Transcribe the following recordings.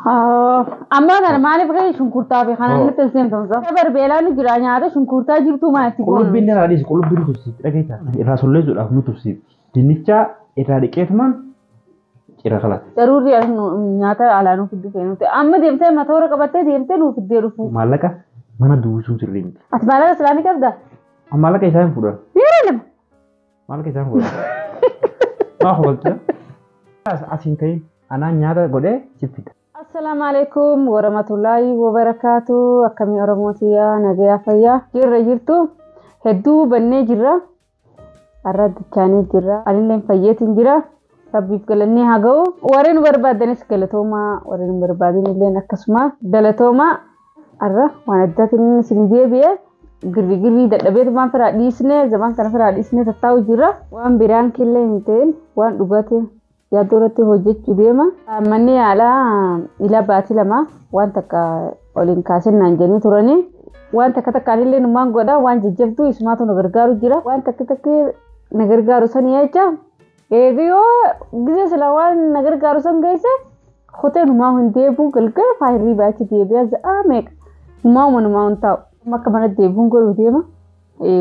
Amma kana maaliif ka'e shunkurtaa fi kanaan nutti seemtamsa. Barbeelaan jira nyaata shunkurtaa jirtu maatti goonu. Qullubbiin irraa dhiisi, qullubbiin nu tufsiifti dhageessaa. Irraa solleessuudhaaf nu tufsiifti. Dinnicha irraa dhiqeetumaan cira kalata. Daruurri nyaata alaa nuuf fidduu feenu. Amma deemtee matoora qabattee deemtee nuuf fiddee dhufu. Maallaqa mana duwwisuun sirrii miti. Ati maallaqa islaamii qabdaa? Maallaqa isaan fuudhan. Yeroo lama. Maallaqa isaan fuudhan. Maa hoolta? Asiin ka'in anaan nyaata godhee sitti fida. Assalaamu alaikum warahmatullaahi wabarakaatu. Akkamii Oromootiyaa nagayaa fayyaa jirra jirtu hedduu bannee jirra. Har'a dichaanii jirra. Anillee fayyeetiin jira. Rabbiif galannee haa ga'u. Warreen nu barbaadanis galatoomaa, warreen nu barbaadin illee akkasuma galatoomaa. Har'a waan addaatiin isin deebi'e girri girrii dadhabeetumaan firaa dhiisnee zaman kana firaa dhiisnee tattaa'u jira. Waan biraan killee hin ta'in waan dhugaatiin yaaddoo irratti hojjechuu deema. Manni yaalaa ilaa baatii lama waan takka oliin kaasin naan jedhanii turanii. Waan takka takkaan illee numaan godha waan jajjabduu isumaatu nu gargaaru jira. Waan takka takka na gargaaru sanii jecha eegi yoo gizee sila waan na gargaaru san geesse kotee numaa hin deebi'u galgala faa hirriibaa achi deebi'a za'a meeqa numaa numaa hin taa'u. Akka mana deebi'uun godhu deema.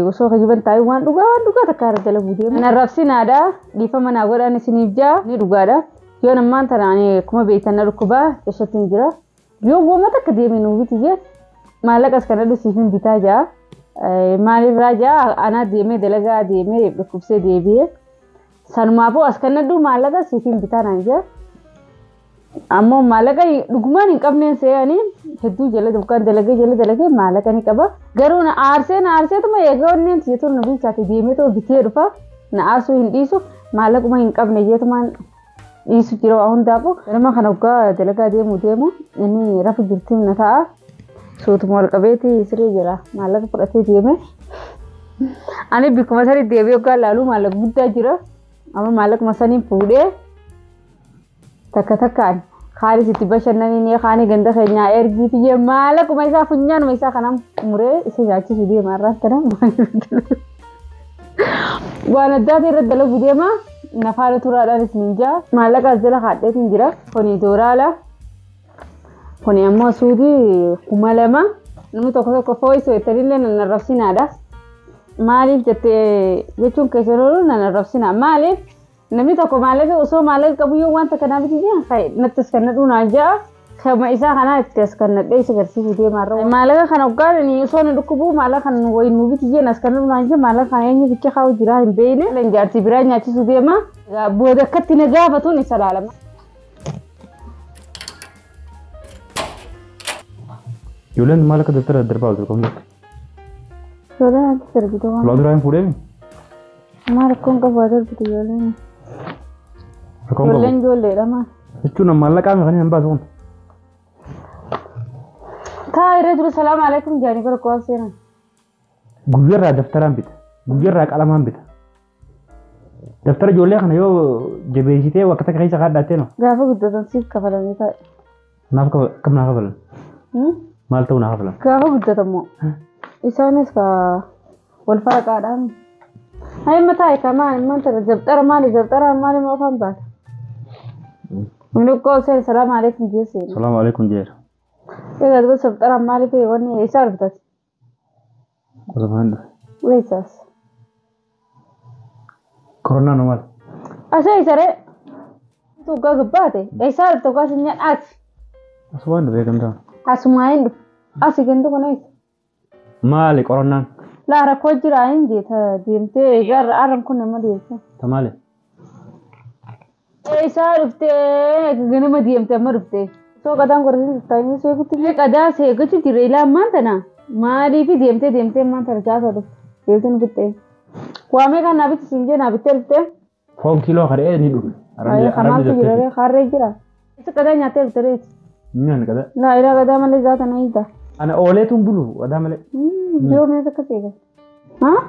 Osoo kijiban taa'ee waan dhugaa takka irra dalaguu deema. Na rabsinaadha dhiifama naa godhaan isiniif jaa ni dhugaadha. Yoo ammaan tana ani akkuma beektan na dhukkubaa keessatti hin jira. Yoo gooma takka deeme nuu biti jee maallaqas kana dhusiif hin bitaa jaa. Maalirraa jaa anaa deemee dalagaa deemee dhukkubsee deebi'ee. Sanumaafuu as kana dhuu maallaqa siif hin bitaa naan jaa. Ammoo maallaqa dhugumaan hin qabneen se'anii hedduu jala dukkaan dalagee jala dalagee maallaqa ni qaba. Garuu na aarsee na aarseetuma eegee onneen tiyya na bilchaate deemee too bitee dhufa. Na aarsuu hin dhiisu maallaquma hin qabne jeetumaan dhiisu jira waa hundaafuu. Ganama kana waggaa dalagaa deemu deemu inni rafa jirtiin na ta'a. Suutuma wal qabeeti siree jira maallaqa fudhatee deeme. Ani bikkuma sanii deebi'ee waggaa laaluu maallaqa guddaa jira. Amma maallaquma saniin fuudhee takka takkaan kaanis itti bashannaniin kaanii ganda keenyaa ergii fiyyee maallaquma isaa funyaanuma isaa kanaan muree isa nyaachisu deema irraa kana waan addaati irra dalagu deema nafaana turaadhaan isin jaa maallaqa as jala haadheetiin jira kuni dooraala kuni ammoo suudii 2000 namni tokko tokko fooyyisoo jettanillee nan arrabsinaadha. Maaliif jettee jechuun keessan oolu nan arrabsina maaliif namni tokko maallaqa osoo maallaqa qabu yoo wanta kanaa biti jee natti as kan nadhuu naan ja'a kama isaa kanaa itti as kan nadhee isa agarsiisu deemaa irra. Maallaqa kana hoggaan osoo na dhukkubuu maallaqa kana wayi nu biti jee as kan nadhuu naan jee maallaqa kana eenyu ficha kaa'u jiraa hin beekne. Jaartii biraa nyaachisuu deema booda akkatti na gaafatuun isa laalama. Ijoolleen maallaqa daftara darbaa oltu qabnu. Ijoolleen ati darbitu waan. Ulaa duraa hin fuudheemi? Maal rakkoon qabu haa darbitu ijoolleen. Rakkoon qabu. Ijoolleen ijoolleedha maal. Jechuun maallaqaa kan hin baasu kun. Taa irra jiru salaamu alaikum jaanii bara kuwaaf seenan. Guyyarraa daftaraan bita. Guyyarraa qalamaan bita. Daftara ijoollee kana yoo jabeessitee bakka takka keessa kaadhaattee no. Gaafa guddatan siif kafalanii taa'e. Naaf kam naa kafalan? Maal ta'u naa kafalan? Gaafa guddatan moo? Isaanis ka wal faraqaadhaan. Hayma taa'e kamaa immaan tana zabxara maali zabxara maali moo afaan baata? Namni koo seen salaamu alaikum jee seena. Salaamu alaikum jeera. Egaa duba zabxara maali ta'e wanni isaa argatati? Qosamaan dhufe. Weessaas. Koronaan maal? Asee isaree. Tuugaa gubbaate eessaa argatu kaas hin nyaadhaati. Asumaan dhufe gamtaa. Asumaa hin dhufe. Asii gantu kun eessa? Maali qorannaan? Laa rakkoo jira hin jeeta deemtee egaa arran kun nama deemte. Tamaale. Eessaa dhuftee ganama deemte amma dhuftee. Osoo qadaan godhatee taa'anii seegutti. Qadaa seegutti jira ilaa ammaan tana maaliif deemtee deemtee ammaan tana jaasa dhufte deemtee nu fixxee. Waamee kan naa bitti siin jee naa bittee dhuftee. Foon kiiloo kadhee ni dhufe. Kanaatu jira harree jira. Isa qadaa nyaattee dhufte reeti. Nyaanni qadaa. Laa ilaa qadaa malee zaata na hiita. Ana ooleetuun bulu qadaa malee. Yoo meeshaa akkas eegal. Haa?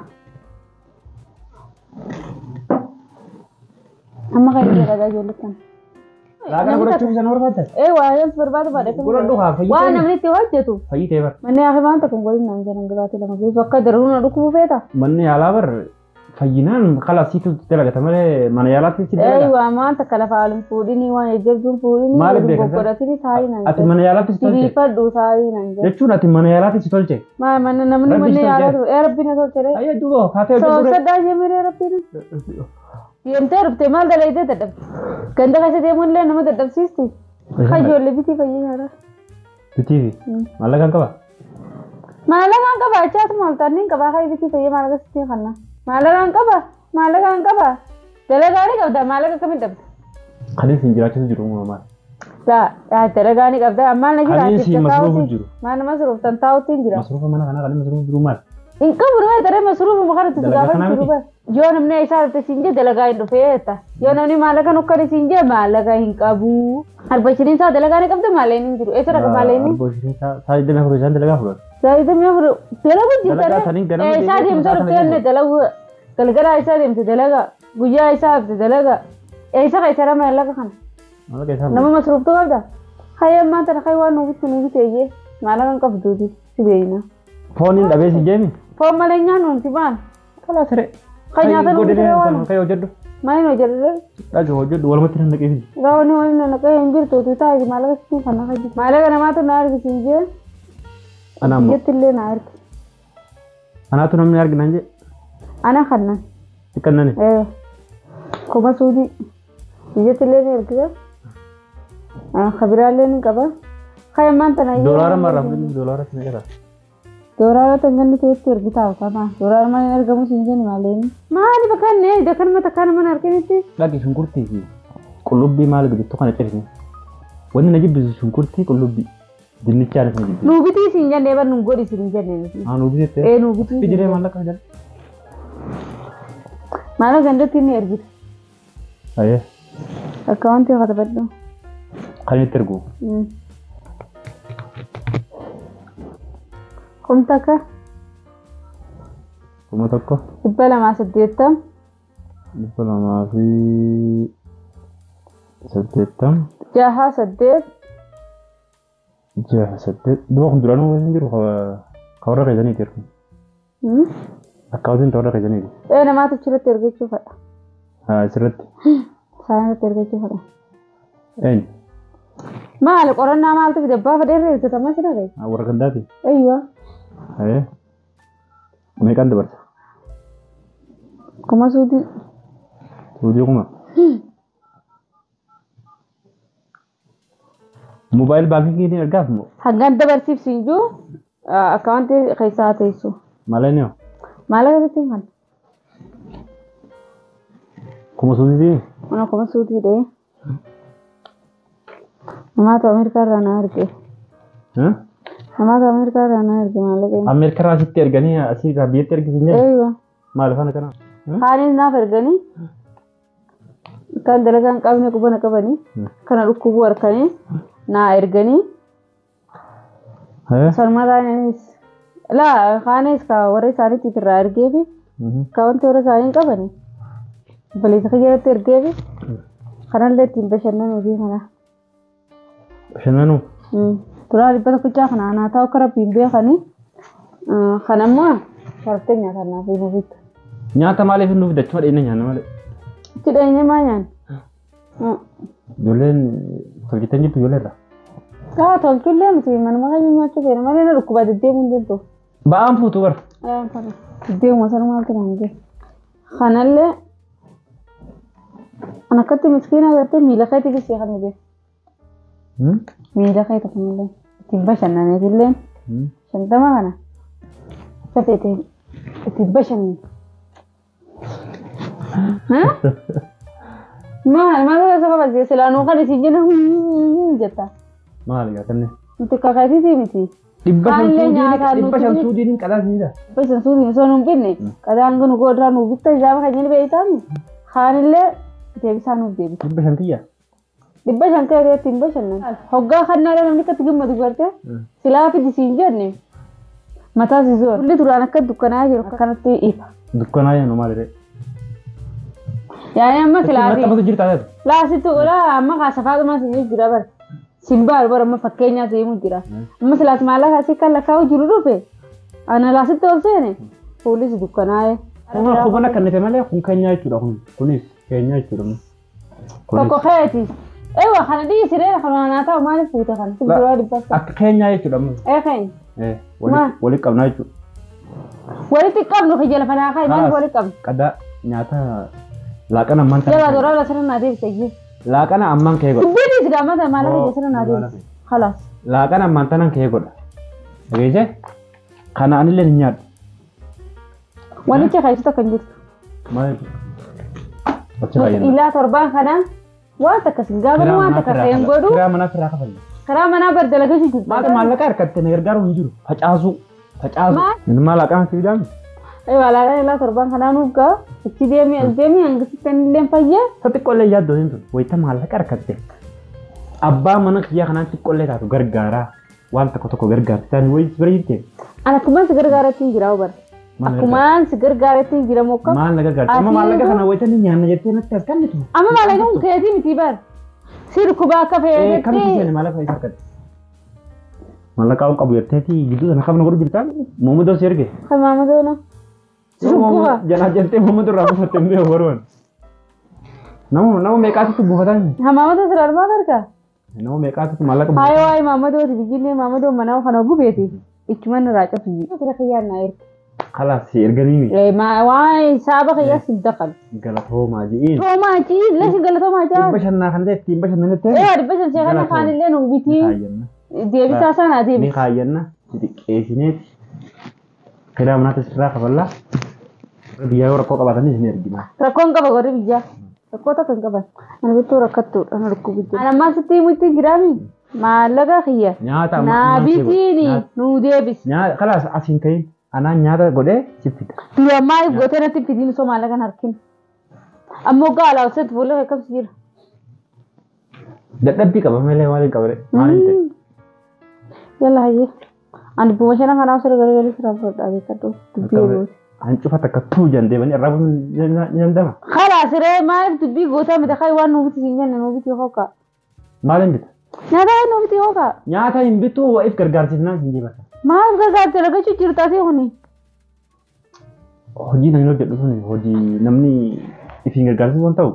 Amma kan inni qadaa ijoollee kana. Laaqana godhachuuf isa nama barbaadda? Ee waa yoo barbaadu baadhee. Godhadhu haa fayyitee. Waan namni itti hojjetu. Fayyitee bar. Manni hafe waan tokko hin godhin naan jedhan gabaatee lama keessa akka darbu na dhukkubu feeta. Manni yaalaa bar Fayyinaan kalaasiitu dalagata malee mana yaalaatti si dalaga. Eeywa maan takka lafa haalun fuudhini waan jajjabduun fuudhini Maaliif beekan? Goggodhatini taa'ii naan Ati mana yaalaatti si tolche. Diriirfadhu taa'ii naan jedhe. Jechuun ati mana yaalaatti si tolche. Maa mana namni Rabbi manni si tolche. yaalaa ture. Ee rabbi na tolche ree. Ayyee duuba kaatee hojjetu ree. Soobsadhaa jemiree rabbi na. Deemtee dhufte maal dalaydee dadhabde? Ganda keessa deemuun illee nama dadhabsiisti. Ijoollee bitii fayyee nyaata. Bitiifi maallaqaan qaba. Maallaqaan qaba achaatu maaltaan qaba kai bitii fayyee maallaqa sitti kanna. Maallaqaan qaba maallaqaan qaba. Dalagaa ni qabda maallaqa akkamiin dhabda? Kaniin siin jiraachisu jiru uumamaan. Laa dalagaa ni qabda ammaan na Kaniin siin jiraachifte masruufu taa'uutti. jiru. Maal nama masruuftan taa'uutti hin jira. Masruufa mana kanaa kan masruufu jiru maal? Hin qabu nama daree masruufuma kanatti si Dalagaa gaafa kanaa jiru miti? bara. Yoo namni isaa dhufte siin jee dalagaa hin dhufee jetta. Yoo namni maallaqa nukkan siin jee maallaqa hin qabu. Arbashiriin isaa dalagaa ni qabda maalleen hin jiru. Eessa dhaqa maalleen? Arboo ishiin saa digdamii afur isaan dalagaa fudhatu. Saayidamii afur dalagu jirta Dalagaa taniin ganama Isaa deemee deemtee isaa dhuftee inni dalagu galgala isaa deemte dalaga guyyaa isaa dhufte dalaga eessa keessa maallaqa kana Maallaqa isaa nama masruuftuu qabda. Hayya ammaan tana hayya waan nuufitti nuufi ta'ee maallaqa hin qabduuti si beeyna. Fooniin dhabee si jeemi. Foon malee nyaannu nuti baan. Kalaa siree. Kan nyaata nuti siree waan. Kan hojjedhu. Maal hojjedhu? Dhaga hojjedhu walumatti nan naqee fidi. Gaawwan waliin na naqee hin jirtu utuu taa'e maallaqa sitti kan naqa jiru. Maallaqa namaatu na argisiin jee. Ana ammoo. Biyyatti illee na argi. Anaatu namni arginaan jee. Ana kannan. Xiqqannani. Kuma suudii. Biyyatti illee ni argisa. Kabiraallee ni qaba. Kaya ammaan tana. Doolaara maarraa fudhatu doolaara si meeqa ta'a? Doolaara tanganni ta'etti ergitaa kama. Doolaara maal hin argamu siin jenni maaleen. Maali bakka inni dakkan mata kana mana arginitti? Dhaqi shunkurtii fi qullubbii maal bittu kana cirni. Wanni na jibbisu shunkurtii qullubbii. Dinnichaanis na jibbisu. Nuu bitii siin jennee bar nuun godhi siin jennee nuti. Haa nuu bitette. Ee nuu bitii. Fijiree maallaqa jala. Maala gandatti inni ergita. Ayyee. Akka wanti katabadhu. Kan itti ergu. Kumta akka 1000. 280. 280. 6 8. 6 8. Duba kun duraanuu hin jiru ka warra keessaniiti ergu. Akkaawwatiin ta warra keessaniiti. Ee namaatu achirratti ergachuu fedha. Haa asirratti. Isaan irratti ergachuu fedha. Eenyu? Maali qorannaa maaltu fide abbaa fedhee irra hojjetama si dhagee? Warra gandaati. Eeywa. Ayyee. Meeqaan dabarsa? Kuma suutii. Suutii kuma. Mobile bankingiin ergaaf moo? Hangan dabarsiif siin jiru akkaawwantii keessaa teessu. Maal hoo? Maallaqa sitti himan? Kuma suutii? Mana kuma suutii dhee. Namaatu Ameerikaa irraa na erge. Namaatu Ameerikaa irraa na erge maallaqa. Ameerikaa irraa asitti erganii asii irraa biyyatti ergisiin jedhu? Eeywa. Maal afaan akkanaa? Kaanis naaf erganii. Kan dalagaa hin qabne qubana qabanii. Kana dhukkubuu harkanii naa erganii. Sanumarraanis laa kaanis ka warra isaaniitti irraa ergeefi ka wanti warra isaanii hin qabani. Obboleessa kiyyaatti ergeefi kanallee ittiin bashannanuu fi kana. Bashannanuu? Turaa 100 kana anaa ta'u akka rabbiin beekanii. Kanammoo sharftee nyaataan naaf hin ofitti. Nyaata maaliif hin nuuf dachuma dheenya nyaanna malee? Itti dheenye maa nyaanna? Ijoolleen tolchitan jirtu ijoollee irraa. Haa tolchullee miti manuma keenya nyaachuu feena malee na dhukkuba deddeemuun hin danda'u. Ba'aan fuutu bara. Deddeemuma sana maaltu naan jee. Kanallee an akkatti miskiina agartee miila keetii bisee kan jee. Miila keeti kunillee ittiin bashannaneetillee 50 kana akka feete ittiin bashannani. Maal maal keessa qabasiise silaanuu kan isin jenna jetta. Maal gaafanne? Nuti kakaatiitii miti. 500 suudiin qadaa siinidha. 500 suudiin osoo nuun binne qadaan kun godhaa nuu bitta ijaaba kan inni beektamu kaanillee deebisaa nuuf deebisa. 500 kiyya? 500 ta'ee ittiin bashannan. Hoggaa kannaadha namni akkatti gammadu gartee silaa fidi siin jenne mataa si zoora. Kulli duraan akka dukkanaa jiru akkanatti ifa. Dukkanaa jennu maalidha? Yaani amma silaa fi. Maxxanfatu jirta taate? Laasitti olaa amma kaasafaadhumaa siin jira bara. Simbaaru bara amma fakkeenyaa seemu jira. Amma silaas maallaqa asii kan lakkaa'u jiru dhufe ana laasitti ol seene fuullis dukkanaa'e. Kuma kannite malee kun keenyaa jechuudha kun. Kunis keenyaa jechuudha. Tokko keeti. Ewa kana dhiisiree kana naa ta'u maaliif fuute kana? Duraa dhibbata. Akka keenyaa jechuudha. Ee keenya. Walitti qabnaa jechuudha. Walitti qabnu kiyya lafa naa kaa'i maaliif walitti qabnu? Qadaa nyaata laaqana ammaan kana. Jabaa duraa sirna naa deebise iyyuu. Laaqana ammaan kee godha. Dubbii dhiisi gaamata maallaqa kiyya sirna naa deebise. Khalaas. Laaqana ammaan tanan kee godha. Dhageessee? Kana anillee hin nyaadhu. Walitti keessi tokko hin jirtu. Maal? Ilaa torbaan kana waan takka sin gaafannu waan takka hin godhu. Kiraa manaa firaa kafalli. Karaa manaa bar dalagachuu jirtu. Maal maallaqa harkatte na gargaaru hin jiru. Facaasuu. Facaasu. Inni maallaqaan si fidaami? Ewa laaqana ilaa torbaan kanaa nuuf ga'a. Achi deemee as deemee hangasitti illee fayyee. Isa xiqqoollee yaaddoo hin tun. Wayita maallaqa harkatte. Abbaa mana kiyyaa kanaan xiqqoollee taatu gargaaraa. Waan tokko tokko gargaarti. Taani wayii bira jirtee? Ani akkumaan si gargaaratti hin jira bara. Akkumaan si gargaaratti hin jira mokka. Maal na gargaarti? Amma maallaqa kana wayita ni nyaanna jettee natti as kennitu. Amma maallaqa kun keetii miti bara. Si dhukkubaa akka fayyadatte. Kamitti seene maallaqa isa harkatte? Maallaqa waan qabu jetteeti gidduu sana qabna godhu jirtaan Muhammadoo si erge. Muhammadoo na. Si dhukkuba. Jalaa jettee Muhammadoo irraa buufatte hin beeku baruun. Nama meeqaatitti buufatan? Muhammadoo sira armaa gargaa? Nama meeqaatitti maallaqa buufatan? Hayi waayee Muhammadooti biyyillee Muhammadoo manaa kana gubeeti. Ichuman irraa cafu. Sira kiyyaan naa erge. Khalaas erganii mi? Waayee saaba kiyyaa si daqal. Galatoomaa ji'iin. Toomaa ji'iin leshi galatoomaa ji'aan. 500 kana ta'e ittiin bashannanette. 500 sheekana kaanillee nu bitii. Deebisaa sana deebisa. Ni kaayyanna xixiqqeessineeti. Kiraa manaatti sirraa kafallaa. Biyyaa yoo rakkoo qabaatanis ni ergina. Rakkoon qaba warri biyyaa. Rakkoo takka hin qaban. Ani bittoo rakkattuudha na dhukkubu jira. Ani ammaa sitti himutti hin jiraami. Maallaqa kiyya. Nyaata naa bitiini nuu deebisi. Nyaata khalaas asiin ka'iin anaan nyaata godhee si fida. Dura maaliif gootee natti fidiin osoo maallaqa hin harkin. Ammoo gaala osoo fuula akkamsi jira. Dadhabbii qaba malee maaliin qaba maaliin ta'e. Yalla hayyee. Ani bu'uma shanan kanaa osoo garagalee sirraa fudhadhaa beekadhu dubbii gooti. Hancufa takka tuu jan deemanii irraa buusuun ni danda'ama. Khalaas ree maaliif dubbii gootaa miti kai waan nuu biti siin jenne nuu biti hookaa. Maaliin bita? Nyaata waan nuu biti hookaa. Nyaata hin bituu wa'iif gargaarsiifnaan hin jibata. Maaliif gargaarte argachuu jirta asii kuni? Hojii namni hojjedhu sun hojii namni ifiin gargaarsiisu waan ta'u.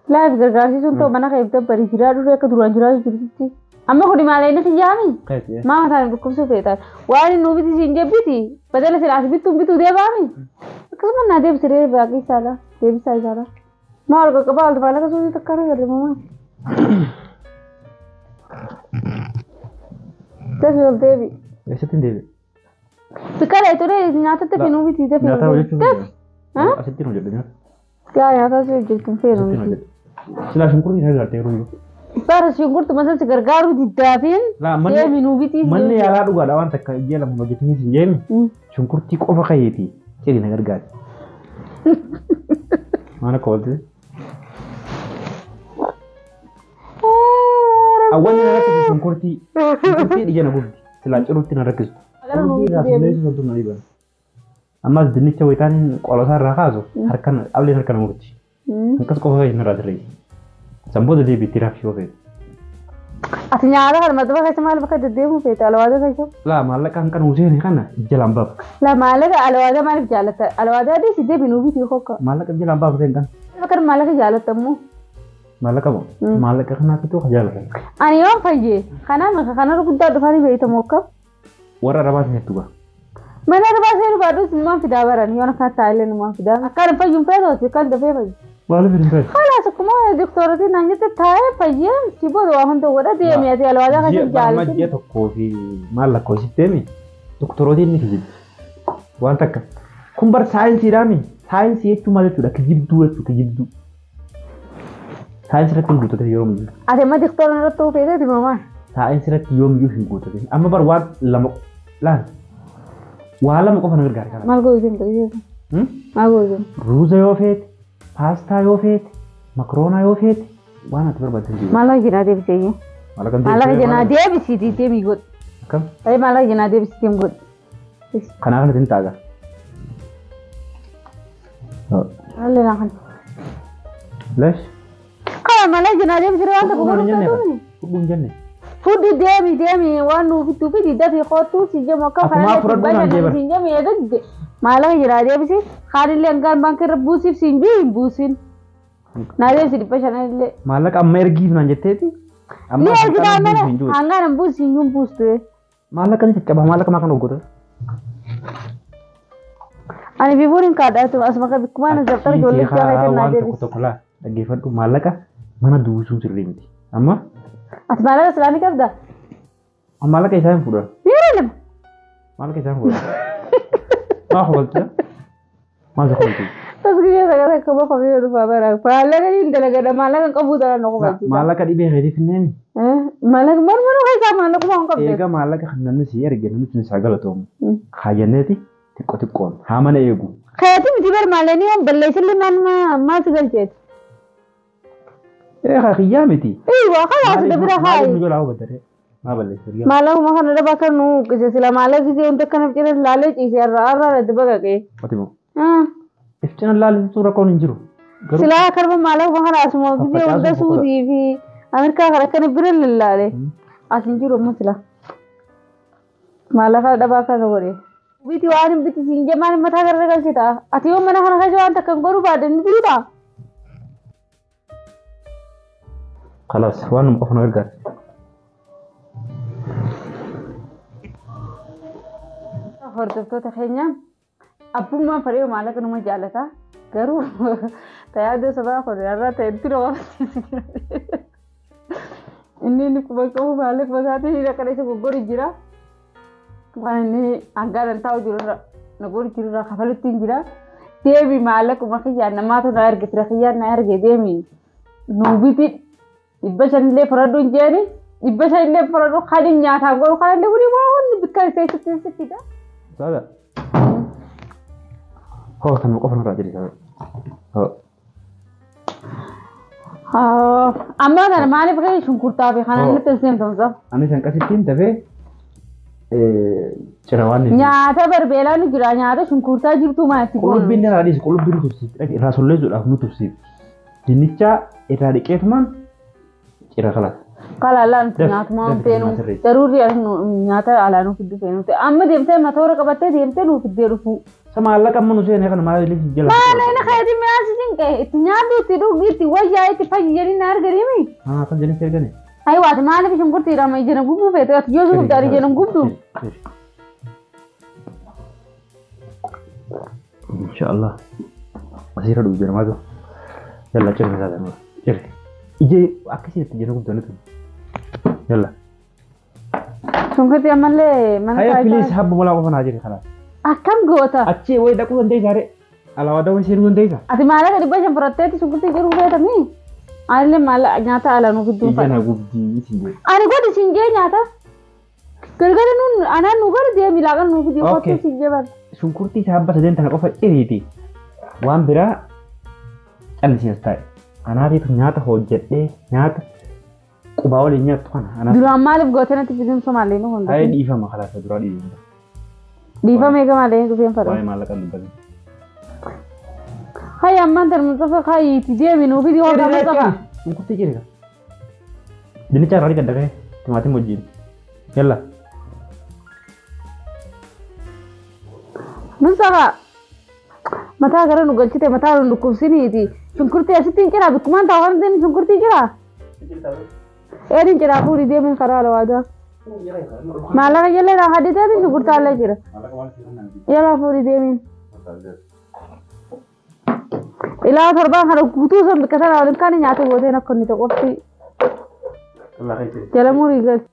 Laaf gargaarsiisuun ta'u mana keef dabbarii jiraa duree akka duraan jiraa jirtutti. Amma kuni maal inni xiyyaami? Maa mataan dhukkubsuu feetaan. Waan inni biti siin jebbiti badala silaas bittuun bituu deebaami. Akkasuma naa deebisiree baaqii isaadha. Deebisaa isaadha. Maal qaqqabaa ol faala akkasumas takka na garee mamaa. Deebi ol deebi. Eessatti hin deebi? Biqilaa ture nyaatatti finuu miti deebi. Nyaata hojjechuuf. Asitti hin hojjedhu nyaata. Yaa nyaata si hojjechuun feeru miti. Silaa shunkurtii na gargaarte yeroo jiru. Bara shunkurtu masan si gargaaru diddaafiin deemi nuu bitii. Manni yaalaa dhugaadha waan takka ijjee lama hojjetanii hin jeemi. Shunkurtii qofa kayeeti ciri na gargaari. Maal akka oolti? Awwanni na rakkisu shunkurtii. Shunkurtii ija na gubdi. Silaa ciruutti na rakkisu. Ammas dinnicha wayitaan qolosaa irraa kaasu harkaan ableen harka na murti. Akkas qofa fayyadu irraa sirreessi. Sanboota deebiitti raafii yoo feetu. Ati nyaata kana maxxanfa keessa maal bakka deddeemuu feete alawaada keessa? Laa maallaqa hanqan Huseen kana jalaan baafta. Laa maallaqa alawaada maaliif jaalatta? Alawaada adiis deebiin bitii hokka. Maallaqa jalaan baafta hin kan. Bakka maallaqa jaalatta immoo. Maallaqa moo? Maallaqa kanaatitu jaalatan. Ani yoon fayyee kanaa kanarra guddaa dhufanii beeytamu akka. Warra arabaa seenettu gaa. Mana arabaa seenu baadhus numaan fidaa baran yoon akka taa'ellee numaan fidaa. Akka fayyuun feetooti kan dafee fayyu. Maaliif hin feetu? Khalaas akkuma doktorootiin naan jette taa'ee fayyee si booda waa hunda godha deemi ati alwaadaa kan jaalatu. Ji'a tokkoo fi maal lakkoofsifteemi doktorootiin ni kijibdi. Waan takka. Kun bar saayinsiidhaami. Saayinsii jechuun maal jechuudha? Kijibduu jechuudha kijibduu. Saayinsii irratti hin guuttatin yeroo miyyuu. Ati amma doktoraan irratti ta'uu feeteeti mamaa? Saayinsii irratti yoomiyyuu hin guuttatin. Amma bar waan lama laal. Waa lama qofa na gargaara kana. Maal gootu hin Maal gootu? Ruuza yoo feete, paastaa yoo feete, makroonaa yoo feete, waan ati barbaadde hin jiru. Maallaqa jenaa deebisee iyyuu. Maallaqa jenaa deebisiitii deemii godhu. Akkam? Maallaqa jenaa deebisiitii deemii godhu. Kanaaf kanatti hin taaga. Haalli naa kana. Lesh? Kana maallaqa jenaa deebisee waan tokko godhu Fudhuu hin jenne. Fudhu deemi deemi waan nuuf itti fidi dafii kootu si jemu akka Atumaa fudhadhu naan jee bara. siin jemu eegatti maallaqa jira deebisi kaanillee hangaan baankii irra buusiif siin jiru hin buusin. Naa deebisi 500 illee. Maallaqa amma ergiif naan jetteeti. Ni ergitaa mana hangaan hin buusin hin buustu. Maallaqa ni caccaba maallaqa maa kan hojjetu. Ani bifuun hin kaadhaatu asuma kan bikkumaan dabtara ijoollee isaa keessatti naa Waan tokko deebisi. tokko laa dhaggeeffadhu maallaqa mana duwwisuun sirrii miti. Amma Ati maallaqa islaamii qabdaa? maallaqa isaa hin fuudhan. Yeroo lama. Maallaqa isaa hin fuudhan. Maa kobaltu? Maal si kobaltu? Tasgiyyaa sagal akka bofa biyya dhufaa bara. Maallaqa hin dalagadha maallaqa hin qabuu dhala nu kobalchiisa. Maallaqa dhibee keetiif hin neemi. Maallaqa marmaruu keessaa maallaquma hin qabde. Eega maallaqa kan namni si erge namni sun isaa galatoomu. Kaayyanneeti xiqqoo xiqqoon haa mana eegu. Keeti miti bar maallaqni waan balleessillee maal si galcheeti? Ee kiyyaa miti. Eeywa kalaas dabira Maaliif nu haayi. jalaa hubattare? Maa balleessa? Maallaquma kana dhaba akka nu uwwise sila maallaqa gisee wanta akkana cina laalee ciise irraa irraa irratti baqaqee. Ati moo? If cina laallisu rakkoon hin jiru. Garuu Silaa akkanuma maallaquma kana asuma gisee hunda Faffacaasu boqota. Suudii fi Ameerikaa kana akkana bira lallaale. As hin jiru amma sila. Maallaqa dhabaa kana godhe. Biti waan hin biti siin jee mataa garra galchita. Ati yoo mana kana keessa waan takka hin godhuu baadde ni jiruudha. Khalaas waan nu qofa nu gargaara. Hordoftoota keenya abbummaan fedhee maallaqa numa jaalata. Garuu tajaajila sabaa kun irraa ta'e itti nama jira. Inni quba qabu maallaqa isaatiin akka isa goggoru jira. Waan inni hangaadhaan taa'u jiru irra na godhu jiru irraa kafalutti hin jira. Deemi maallaquma kiyyaan namaatu na erge fira kiyyaan na erge deemi nuu biti 500 illee fudhadhu hin jeeni 500 illee fudhadhu kan hin nyaataan godhu kan illee kuni waa hundi bikka keessatti sittidha. Saada. Hoo kan qofa nurraa jedhi saada. Hoo. Amma kana maaliif gahee shunkurtaa fi kanaan nutti seemtamsa? Ani san qasittiin dafee cira waan inni. Nyaata barbeelaa nu jira nyaata shunkurtaa jirtu maatti goonu. Qullubbiin irraa dhiisi qullubbii nu tursiifti. Irraa solleessuudhaaf nu tursiifti. Dinnicha irraa dhiqeetumaan cira kalaas. Kalaalaan Daf- nyaatuma daf- feenu sirreessi. daruurri nyaata alaa nu fiddu feenu amma deemtee matoora qabattee deemtee nu fiddee dhufu. Sa maallaqa amma nu seenee kana maaliif jala. Maal inni keeti mi'aasi cinqe itti nyaadhu itti dhugi itti wayyaa itti fayyadanii na arganiimi. Haa kan jedhanii ergane. Ayiwaati maaliif shunkurtiidha amma ija na gubuu feete ati yoo si gubde ija na gubdu. Inshaallah. Asirra dhugu jira maatu. Yalla cirri saada nura. Cirri. Ije akkasitti ija gubdu nuti. Yalla. Shunkurtii ammallee mana Hayya please taayitaa. habba bolaa qofa naa jiri kalaas. Akkam goota? Achi wayi dhaquu dandeessaa ree. Alaabaa dawaa seenuu dandeessaa. Ati maallaqa 500 fudhatteetti shunkurtii jiruu feetamii? Anillee maallaqa nyaata alaa nu fidduu Ija fedha. na gubdii isin jee. Ani godhi siin jee nyaata. Gargara nuun anaan nu gara deemi laaqan nu fidii Okay. kottu siin jee bara. Shunkurtii isaa habba sadeen tana qofa ciriiti. Waan biraa callisii as taa'e. Anaatiitu nyaata hojjedhee nyaata qubaa waliin nyaattu kana. Anaaf Duraan maaliif gootee natti fiduun somaalee nu hunda. Hayya dhiifama kalaas duraa dhiifama. Dhiifama eega maalee dhufeen fedha. Waa'ee maallaqa dubbatin. Hayya ammaan tan Mustafa hayyiitti deemi nuu fidii hogaa Mustafa. Shunkurtii ciri. Dinnicha irraa dhiqadda ka'e timaatiin wajjin. Yalla. Mustafa mataa gara nu galchite mataa nu dhukkubsiniiti. Shunkurtii asitti hin ciraa bikkumaan taa'u kan shunkurtii jiraa. Eedin ciraa fuudhii deemuun karaa alawaadaa. Maallaqa jallee naa hadditeeti shunkurtaallee jira. Yalaa fuudhii deemiin. Ilaa torbaan kana guutuu san bikka sana waliin kan nyaata gooteen akka inni ta'u qofti jala murii galche.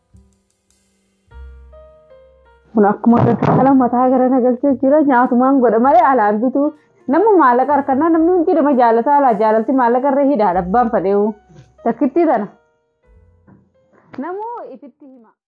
Kun akkuma kana mataa gara na galchee jira nyaatumaan godha malee alaan bituu nama maallaqa harkannaa namni hundi nama jaalataa alaa jaalalti maallaqa irra hidhaa dhabbaan fadheewu takkittii tana. Namuu ifitti hima.